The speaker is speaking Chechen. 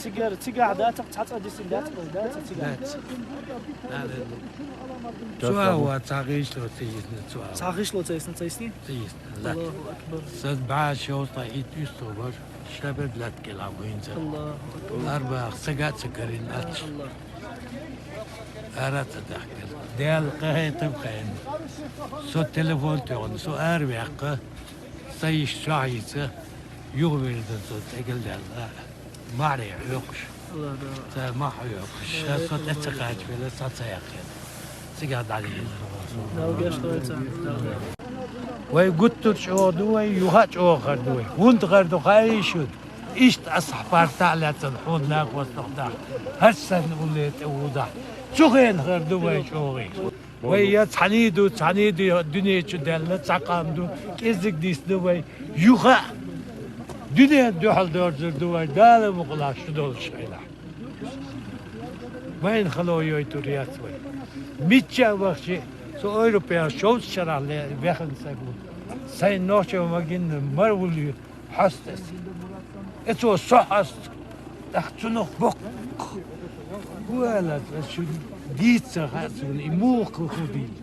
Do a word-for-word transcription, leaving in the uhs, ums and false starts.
Цигара, цигахь дацахь цхьа цӀа дисина дац вай, дац цигахь? Дац. Цу а ва, цхьа гӀишло ца йисна, цу а ва. Цхьа гӀишло ца йисна, ца йисний? Ца йисна, лаьтта. Аллаху акбар. Сан бӀаь шовзткъа итт уьстагӀ бар, шабед лаьтта кӀелахь вуьйна ца. Аллаху акбар. Арбах сага а ца карийна аьлча. Аллах. Ара а ца даьхкира. Даьла къахетам кхайна. Со телефон тоьхна, со араваьккха, сан йиша чохь йица, юхавирзина со цӀегал даьлла. Маьхьарий хьоькхуш. Аллах дала. Ца ма хьоькхуш. Ша со тӀе ца кхачавелла, сан ца яьккхина. Цигахь дӀадийна. Дала гечдойла царна, Дала. Вай гуттар а чӀогӀа ду вай, юха а чӀогӀа хир ду вай. ХӀунда хир ду хаий шуна? Иштта аса хьан парта а лаьцна хьуна накъостах дахь, хӀара санна улле тӀе вузахь. Цу хенахь хир ду вай чӀогӀий. Вай я цхьаьний ду, цхьаьний ду, дуьне чу даьлла, цхьа къам ду, кӀеззиг дисна вай, юха а дуьненна дуьхьал дерзар ду вай, Дала мукъалахь шу долуш хилахь. Вайна хало йойтур яц вай. Мичча а вахча, со Европехь шовзткъа шарахь ле-, вехна стаг ву. Сайн нохчо ма гинна, мара вуьллий хьоста аса. Эцо со хьоста, тӀаккха цунах боккха. ХӀун аьлла, аса шуна дийца ца хаьа суна, и муха хӀун дийна.